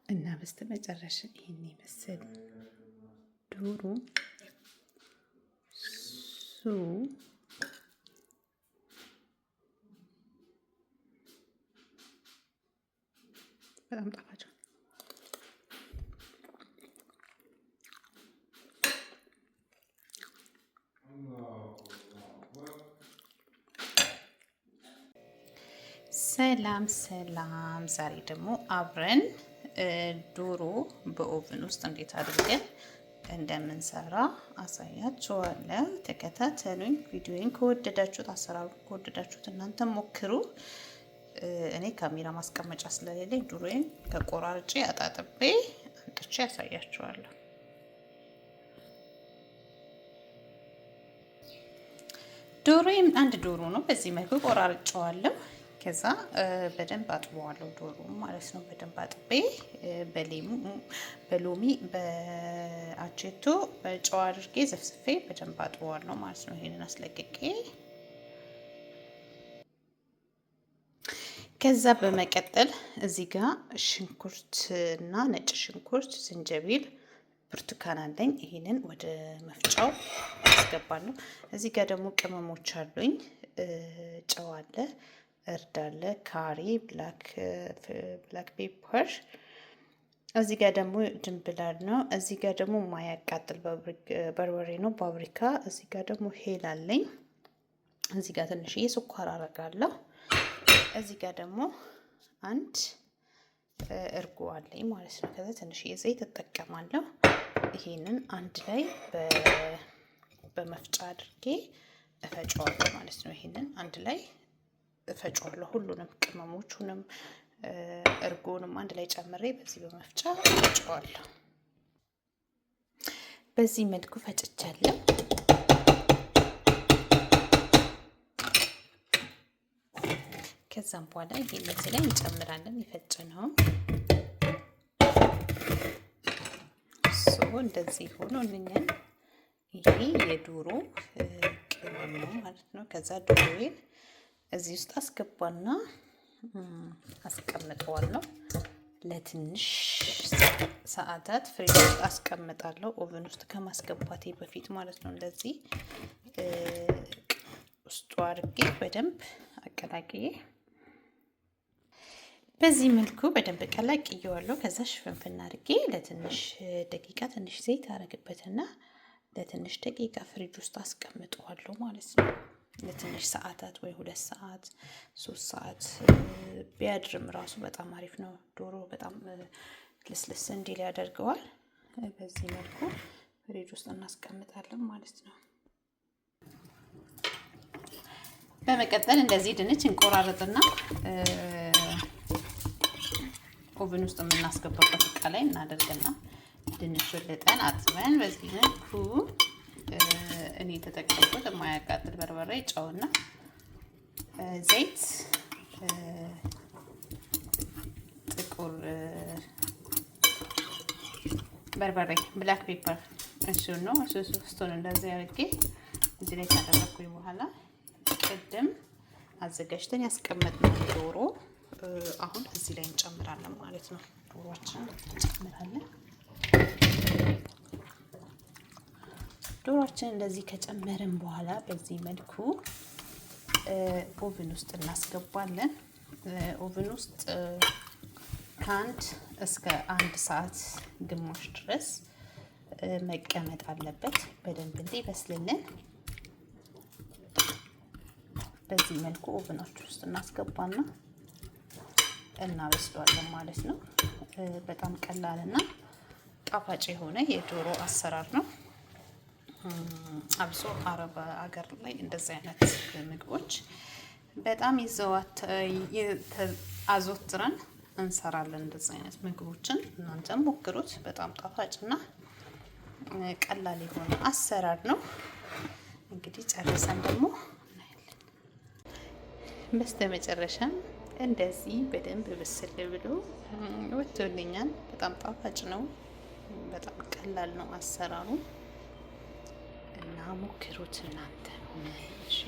እና በስተመጨረሻ ይህን የመሰለ ዶሮ ሱ በጣም ጣፋጭ ነው። ሰላም ሰላም። ዛሬ ደግሞ አብረን ዶሮ በ oven ውስጥ እንዴት አድርገን እንደምንሰራ አሳያችኋለሁ። ተከታተሉኝ። ቪዲዮዬን ከወደዳችሁት፣ አሰራሩ ከወደዳችሁት እናንተ ሞክሩ። እኔ ካሜራ ማስቀመጫ ስለሌለኝ ዶሮዬን ከቆራርጬ አጣጥቤ አምጥቼ ያሳያችኋለሁ። ዶሮዬም አንድ ዶሮ ነው። በዚህ መልኩ ቆራርጬዋለሁ። ከዛ በደንብ አጥበዋለሁ ዶሮ ማለት ነው። በደንብ አጥቤ በሎሚ በአቼቶ በጨው አድርጌ ዘፍዝፌ በደንብ አጥበዋለሁ ማለት ነው። ይሄንን አስለቅቄ ከዛ በመቀጠል እዚህ ጋር ሽንኩርት እና ነጭ ሽንኩርት፣ ዝንጀቢል፣ ብርቱካን አለኝ። ይሄንን ወደ መፍጫው አስገባለሁ። እዚህ ጋር ደግሞ ቅመሞች አሉኝ። ጨው አለ፣ እርድ አለ፣ curry፣ black pepper፣ እዚህ ጋር ደግሞ ድንብላል ነው። እዚህ ጋር ደግሞ ማያቃጥል በርበሬ ነው፣ ፓፕሪካ። እዚህ ጋር ደግሞ ሄል አለኝ። እዚህ ጋር ትንሽዬ ስኳር አረጋለሁ። እዚህ ጋር ደግሞ አንድ እርጎ አለኝ ማለት ነው። ከዛ ትንሽዬ ዘይት እጠቀማለሁ። ይሄንን አንድ ላይ በመፍጫ አድርጌ እፈጨዋለሁ ማለት ነው። ይሄንን አንድ ላይ እፈጨዋለሁ። ሁሉንም ቅመሞቹንም እርጎንም አንድ ላይ ጨምሬ በዚህ በመፍጫ እፈጨዋለሁ። በዚህ መልኩ ፈጭቻለሁ። ከዛም በኋላ ይሄን እዚህ ላይ እንጨምራለን የፈጨነውን። So እንደዚህ ሆኖ እኛን ይሄ የዶሮ ቅመም ነው ማለት ነው። ከዛ ዶሮዬን እዚህ ውስጥ አስገባና አስቀምጠዋለሁ ለትንሽ ሰዓታት ፍሪጅ ውስጥ አስቀምጣለሁ፣ oven ውስጥ ከማስገባቴ በፊት ማለት ነው። እንደዚህ ውስጡ አድርጌ በደንብ አቀላቅዬ በዚህ መልኩ በደንብ ቀላቅዬዋለሁ። ከዛ ሽፍንፍን አድርጌ ለትንሽ ደቂቃ ትንሽ ዘይት አረግበትና ለትንሽ ደቂቃ ፍሪጅ ውስጥ አስቀምጠዋለሁ ማለት ነው። ለትንሽ ሰዓታት ወይ 2 ሰዓት 3 ሰዓት ቢያድርም ራሱ በጣም አሪፍ ነው። ዶሮ በጣም ልስልስ እንዲል ያደርገዋል። በዚህ መልኩ ፍሪጅ ውስጥ እናስቀምጣለን ማለት ነው። በመቀጠል እንደዚህ ድንች እንቆራረጥና oven ውስጥ የምናስገባበት እቃ ላይ እናደርግና ድንቹን ልጠን አጥበን በዚህ መልኩ እኔ የተጠቀምኩት የማያቃጥል በርበሬ፣ ጨውና ዘይት፣ ጥቁር በርበሬ black pepper እሱ ነው። እሱ ሶስቱን እንደዚህ አድርጌ እዚህ ላይ ካደረኩኝ በኋላ ቅድም አዘጋጅተን ያስቀመጥነው ዶሮ አሁን እዚህ ላይ እንጨምራለን ማለት ነው። ዶሮአችንን እንጨምራለን። ዶሮአችንን እንደዚህ ከጨመርን በኋላ በዚህ መልኩ oven ውስጥ እናስገባለን። oven ውስጥ ከ1 እስከ 1 ሰዓት ግማሽ ድረስ መቀመጥ አለበት በደንብ እንዲበስልልን። በዚህ መልኩ oven ኣችን ውስጥ እናስገባና እናበስለዋለን ማለት ነው። በጣም ቀላልና ጣፋጭ የሆነ የዶሮ አሰራር ነው። አብሶ አረብ አገር ላይ እንደዚህ አይነት ምግቦች በጣም አዘወትረን እንሰራለን። እንደዚህ አይነት ምግቦችን እናንተም ሞክሩት። በጣም ጣፋጭና ቀላል የሆነ አሰራር ነው። እንግዲህ ጨርሰን ደግሞ እናያለን። በስተመጨረሻም እንደዚህ በደንብ ብስል ብሎ ወጥቶልኛል። በጣም ጣፋጭ ነው። በጣም ቀላል ነው አሰራሩ እና ሞክሩት እናንተ። እሺ።